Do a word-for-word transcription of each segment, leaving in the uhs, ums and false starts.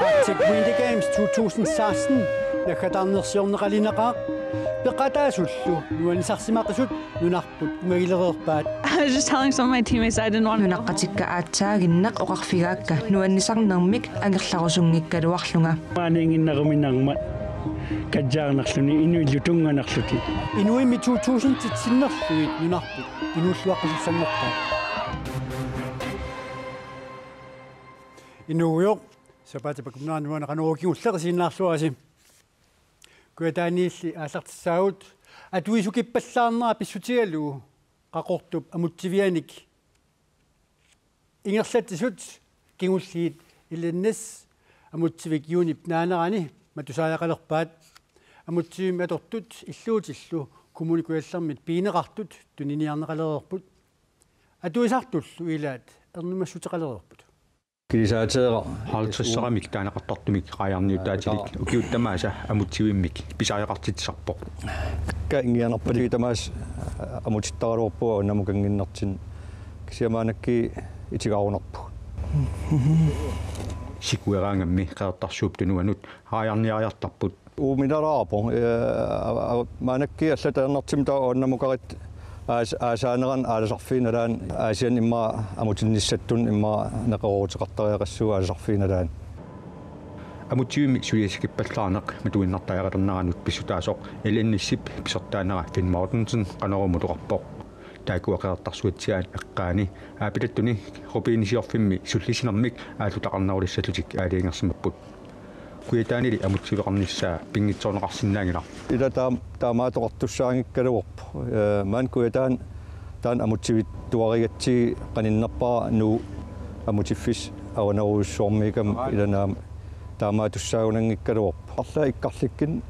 Arctic Winter Games to tusind seksten naggataarnersiorneqalinaqaaq, peqataasullu nuannisarsimaqisut nunarput umagilereerpaat. I was just telling some of my teammates I didn't want to go home. Nunaqqatikka aatsaaginnaq oqarfigaakka nuannisarnermik angerlarusunngikkaluarlunga. Maaniinnginnaruminarmat kajjaarnerluni inuillu tunnganerlutik. Inuimmi to tusind sinnerlugit nunarput inuulluaqqusussanngorpaat. Inuugujoq, sapaatip akunnerani nuanneqaneruukingulleq isiginnaarluarisi. Kujataaniilli aallartissaagut atuisukippallaarnera pissutigalugu Qaqortup amutsivianik ingerlatsisut kingulliit L N S amutsivik juunip naanerani matusariaqalerpaat. Amutsivimmi atortut illuutillu Kommune Kujallermit pigineqartut tuniniarneqalereerput. Atuisartullu ilaat ernumassuteqalereerput. Kilisaateeraq halvtredserinik taaneqartartumik raajarniutaatilik ukiut tamaasa amutsivimmik pisariaqartitsisarpoq. Ka ingianarpali tamaasa amutittaraluarpunga uannamukannginnertin, kisianni maannakkut itigarunarpugut. Sikueraangammi Qeqertarsuup Tunuanut raajarniariartarput. Uuminalaarpoq, ee, a-, a-, maannakkut allatut ajornartumik taava uannamukarit aas-, aasaanerani aalasarfiup nalaani Aasiannut immaqa amutinnissatsinnut immaqa neqerooruteqartariaqassuugut aalasarfiup nalaani. Amutsivimmi suliassakippallaarneq matuinnartariaqalerneranut pissutaasoq L N S-ip pisortaanera Finn Mortensen Qanoruumut oqarpoq. Taakkua Qeqertarsuatsiaat eqqaani aappitattuni rubinisiorfimmi sullissinermik aallutaqarnerulissallutik aalajangersimapput. Kujataanili amutsiveqarnissaa pinngitsoorneqarsinnaanngilaq. Ila taam-, taamaattoqartussaanngikkaluarpoq. Ee, maani Kujataani taanna amutsivittuarigatsigu qaninnerpaaq Nuup amutiffissaq avanerujussuarmiikkama ila naamik taamaattussaagunanngikkaluarpoq. Arlaat ikkarlikkunni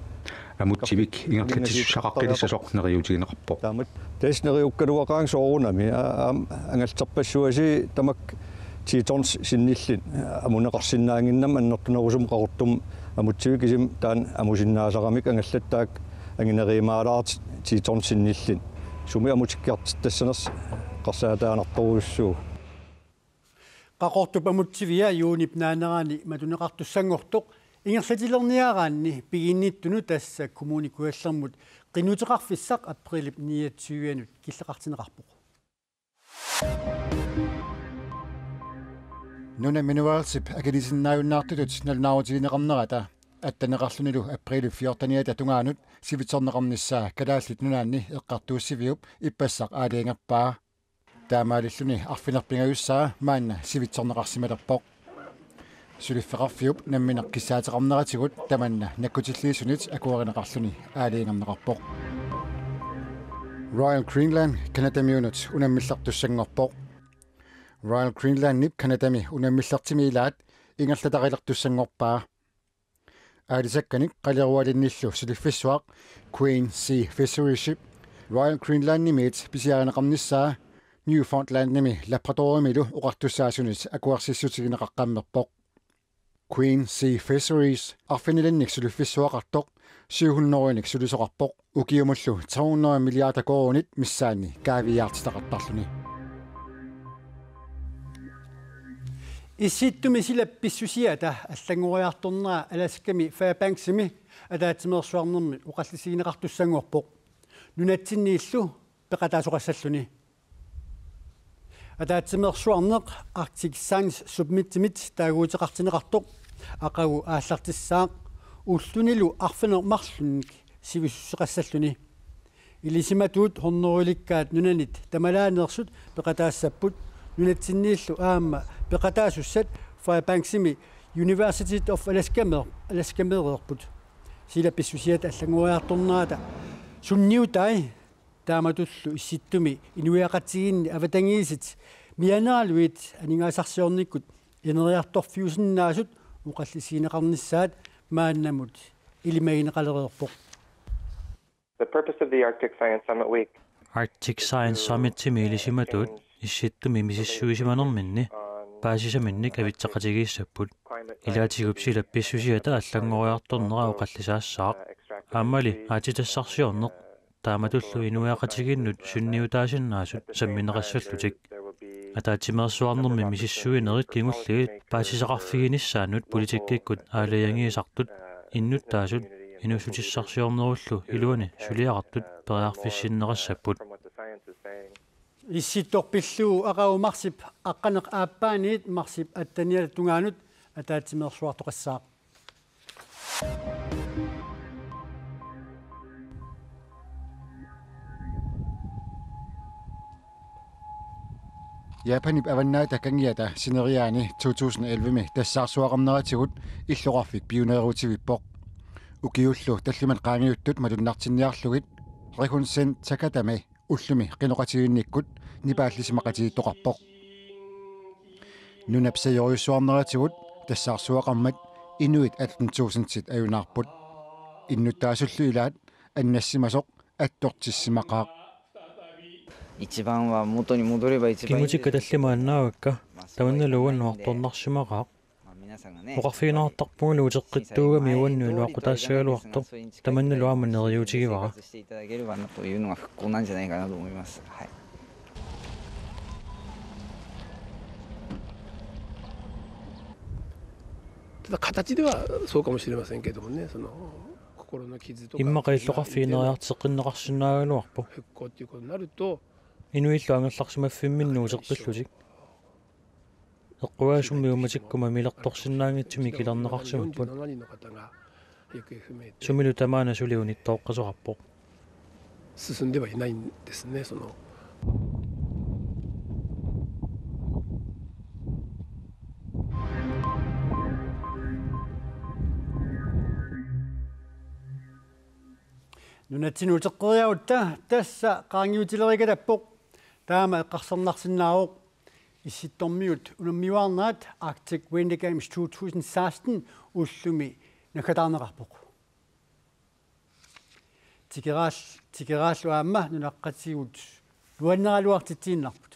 Amutsivik ingerlatsissuseqaqqilissasoq neriuutigineqarpoq. Taamatut tassa neriukkaluaqaanga soorunami, aa, aamma angalterpassuasi tamakku ti tons sinnillit amuneqarsinnaannginnami annertunerusumik Qaqortumi amutsivik, kisianni taanna amusinnaasaramikku angallattaaq anginerumaalaartut ti tons sinnillit. Sumi amutikkiartortassanersoq eqqarsaataanartorujussuuvoq. Qaqortup amutsivia juunip naanerani matuneqartussanngortoq ingerlatilerniaraanni piginnittunut, tassa Kommune Kujallermut qinnuteqarfissaq aprilip niogtyvianut killeqartinneqarpoq. Nunap Mineralsip akilisinnaajunnaartutut nalunaarutigineqarnerata atteneqarlunilu aprilip fjorteniata tungaanut sivitsorneqarnissaa Kalaallit Nunaanni Eqqartuussiviup ippassaq aalajangerpaa. Taamaalilluni arfineq-pingajussaa maanna sivitsorneqarsimalerpoq. Suliffeqarfiup nammineq kissaateqarneratigut tamanna nakkutilliisunit akuerineqarluni aalajangerneqarpoq. Royal Greenland Canadamiunut unammillertussanngorpoq. Royal Greenlandip Canadami unammillertumi ilaat ingerlatarilertussanngorpaa. Aalisakkanik qalerualinnillu suliffissuaq Queen Sea Fisheries Royal Greenlandimiit pisiarineqarnissaa Newfoundlandimi Labradorimilu oqartussaasunit akuersissutigineqaqqammerpoq. Queen Sea Fisheries arfinilinnik suliffissuaqartoq syv hundrede-nik sulisoqarpoq, ukiumullu tre hundrede milliarder koruunit missaanni kaaviiaartitaqartarluni. Issittumi silap pissusiata allanngoriartornera Alaskami Fairbanksimi ataatsimeersuarnermi oqallisigineqartussanngorpoq, nunatsinniillu peqataasoqassalluni. Ataatsimeersuarneq Arctic Science Summitimit taaguuteqartinneqartoq aqagu aallartissaaq, ullunilu arfineq-marlunnik sivisussuseqassalluni. Ilisimatuut hundredelikkaat nunanit tamalaaneersut peqataassapput, nunatsinniillu aamma peqataasussat Fairbanksimi University of Alaskameer-, Alaskameereerput. Silap pissusiata allanngoriartornerata sunniutai taamatullu Issittumi inuiaqatigiinni avatangiisit mianeralugit aningaasarsiornikkut ineriartorfiusinnaasut oqallisigineqarnissaat maannamut ilimagineqalereerpoq. The purpose of the Arctic Science Summit Week Arctic Science Summitimi ilisimatuut Issittumi misissuisimanerminni paasisaminnik avitseqatigiissapput. Ilaatigut silap pissusiata allanngoriartornera oqallisaassaaq. Aammali aatsitassarsiorneq taamatullu inuiaqatigiinnut sunniutaasinnaasut sammineqassallutik. Ataatsimeersuarnermi misissuinerit kingulliit paasisaqarfiginissaannut politikkikkut aalajangiisartut innuttaasut inuussutissarsiornerullu iluani suliaqartut periarfissinneqassapput. Issittoq pillugu aqagu marsip aqqaneq-aappaaniit marsip atteniata tungaanut ataatsimeersuartoqassaaq. Japanip avannaata kangiata sineriaani to tusind elleve-mi tassaarsuaqarneratigut illoqarfik pioneeruutivippoq. Ukiullu tallimat qaangiuttut malunnartinniarlugit Rihunsen Takadami ullumi qinoqatigiinnikkut nipaallisimaqatigiittoqarpoq. Nunap sajorujussuarneratigut tassaarsuaqarmat inuit atten tusindit ajunaarput. Innuttaasullu ilaat annassimasoq attortissimaqaaq. 一番は元に戻れば一番いいんですけど、 Kingutikka tallimaannaavakka, tamannalu uannut artornarsimaqaaq. Oqarfigineqartarpungalu uteqqittuugami uannut iluaqutaassagaluartoq, tamannalu aamma neriuutigivara. Immaqa illoqarfiit ineriartoqqinneqarsinnaagaluarpoq. Inuillu angerlarsimaffimminnut uteqqillutik. Eqqugaasummi uummatikkut mamilertorsinnaanngitsumik ikilerneqarsimapput. Sumilu tamaana suli unittooqqasoqarpoq. Nunatsinnut uteqqeriarutta tassa qaangiutilerikatappoq. Taama eqqarsarnarsinnaavoq. Issittormiut unammiuaarnerat Arctic Winter Games to tusind seksten ullumi naggataarneqarpoq. Tikeraal-, tikeraallu aamma nunaqqatigut nuanneraluartitsiinnarput.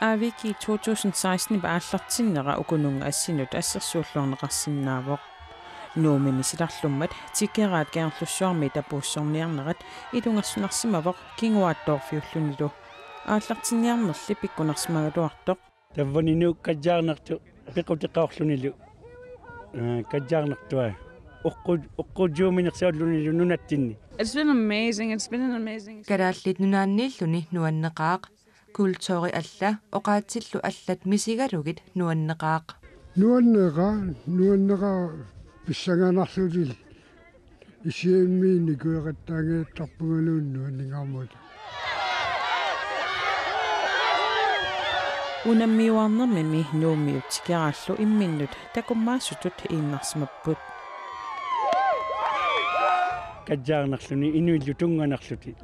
Aviki to tusind seksten aallartinnera ukununnga assinut assersuulluarneqarsinnaavoq. Nuummi misilerlummat tikeraat Kangerlussuarmi tapuussorniarnerat ilungersunarsimavoq kinguaattoorfiullunilu. Aallartinniarnerli pikkunarsimagaluartoq. Tavvani nuuk kajjaarnertut pequteqarlunilu. Ee, kajjaarnertua. Oqqu-, oqqujuuminersaallunilu nunatsinni. It's been amazing. It's been an amazing. Kalaallit Nunaanniilluni nuanneqaaq. Kulturi alla oqaatsillu allat misigalugit nuanneqaaq. Nuanneqaaq, nuanneqaaq pissanganarlutillu. Isiammi nikueqattaanngittarpungaluunniit nuanningaarmut. Unammiuaarnermimi Nuummiut tikeraallu imminnut takummaasutut iinnarsimapput. Kajjaarnerluni inuillu tunnganerlutik.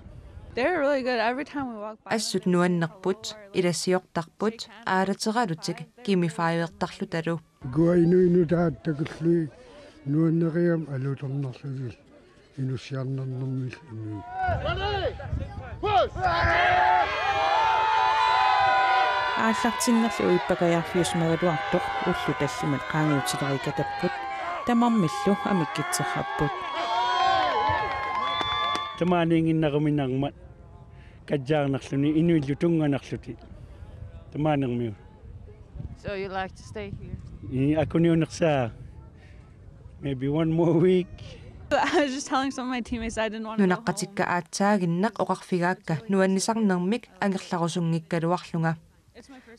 They're really good. Every time we walk by, assut nuannerput, ilassiortarput, aalateralutik kimifajuertarlutalu. Ukua inuit nutaat takullugit nuannerigamik alutornarlutik inussiarnarnermik inuit. Aallartinnerli uippakajaarfiusimagaluartoq ullut tallimat qaangiutilerikatapput, tamarmillu amikkitserrapput. Tamaaniinnginnaruminarmat kajjaarnerluni inuillu tunnganerlutik. Tamaanermiu. So you like to stay here? Ii, akuniunersaa. Maybe one more week. I was just telling some of my teammates I didn't want to go home. Nunaqqatikka aatsaaginnaq oqarfigaakka nuannisarnermik angerlarusunngikkaluarlunga.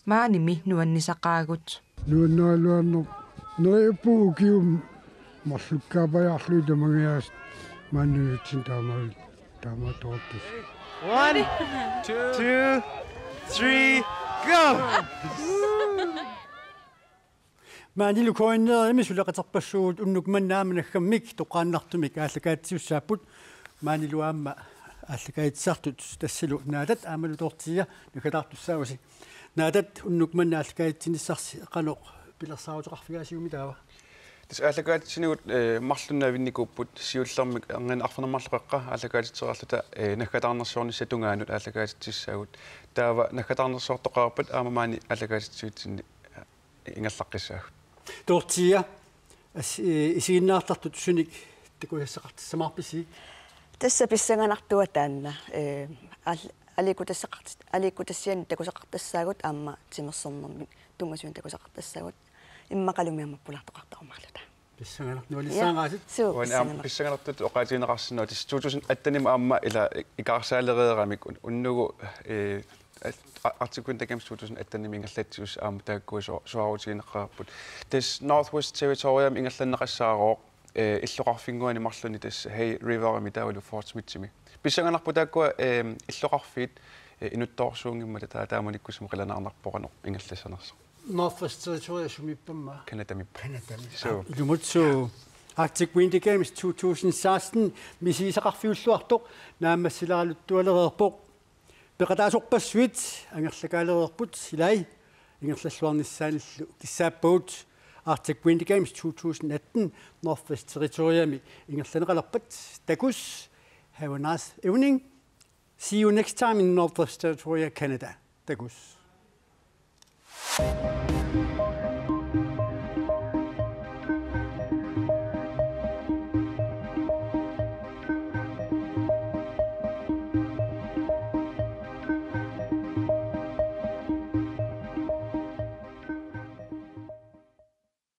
Maanimi nuannisaqaagut. Nuannaluarneq neriuppugut ukiumut marlukkaapajaarlugit tamangajaasa maani nunatsinni taamaal-, taamaattoqartussaagut. One, two, three, go! Maanilu K N R-imi suleqaterpassuugut unnuk manna aamma naggammik toqqaannartumik aallakaatisussaapput. Maanilu aamma aallakaatitsisartut tassalu Naatat aammalu Dorthea naggataartussaavusi. Naatat, unnuk manna aallakaatitsinissarsi qanoq pilersaaruteqarfigaasiuk taava? Tassa aallakaatitsinigut, eh, marlunnik avinnikuupput, siullermik erngan arfineq-marluk qeqqa aallakaatitsereerluta, eh, naggataarnersiornissap tungaanut aallakaatitsissaagut. Taava naggataarnersiortoqarpat aamma maani aallakaatitsivitsinni, eh, ingerlaqqissaagut. Dorthea, as-, eh, isiginnaartartut sunik takusassaqartissamaarpisi? Tassa pissanganartua taanna. Ee, al-, aliikkutassaqart-, aliikkutassianik takusaqartassaagut aamma timersornermik tunngasunik takusaqartassaagut. Immaqalumi aamma pulaartoqartarumaarluta. Pissanganartuanissaagaasut. Suu, uani aamma pissanganartoq. Pissanganartut oqaatigineqarsinnaavoq tassa to tusind atten-imi aamma ila ikaarsaalereeramik un-, unnugu, ee, Ar-, Arctic Winter Games to tusind atten-imi ingerlatsisussat aamma taakkua su-, suaarutigineqareerput. Tassa Northwest Territoriami ingerlanneqassaarooq, ee, illoqarfinnguani marlunni tassa Hay Riverimi taavalu Fort Smithimi. Pissanganarpoq taakkua, ee, illoqarfiit, ee, inuttoorsuunngimmata taa-, taamanikkussamut qilanaarnarpoq qanoq ingerlassanersoq. Northwest Territories sumiippa aamma? Canadamiippa. Canadamiippa. Suu. Ilumut suu. Arctic Winter Games to tusind seksten misigisaqarfiulluartoq naammassileraluttualereerpoq. Peqataasorpassuit angerlakaalereerput, ilai ingerlalluarnissaannillu kissaappagut. Arctic Winter Games to tusind atten Northwest Territoriami ingerlanneqalerpat. Takuss. Have a nice evening. See you next time in Northwest Territoria, Canada. Takuss.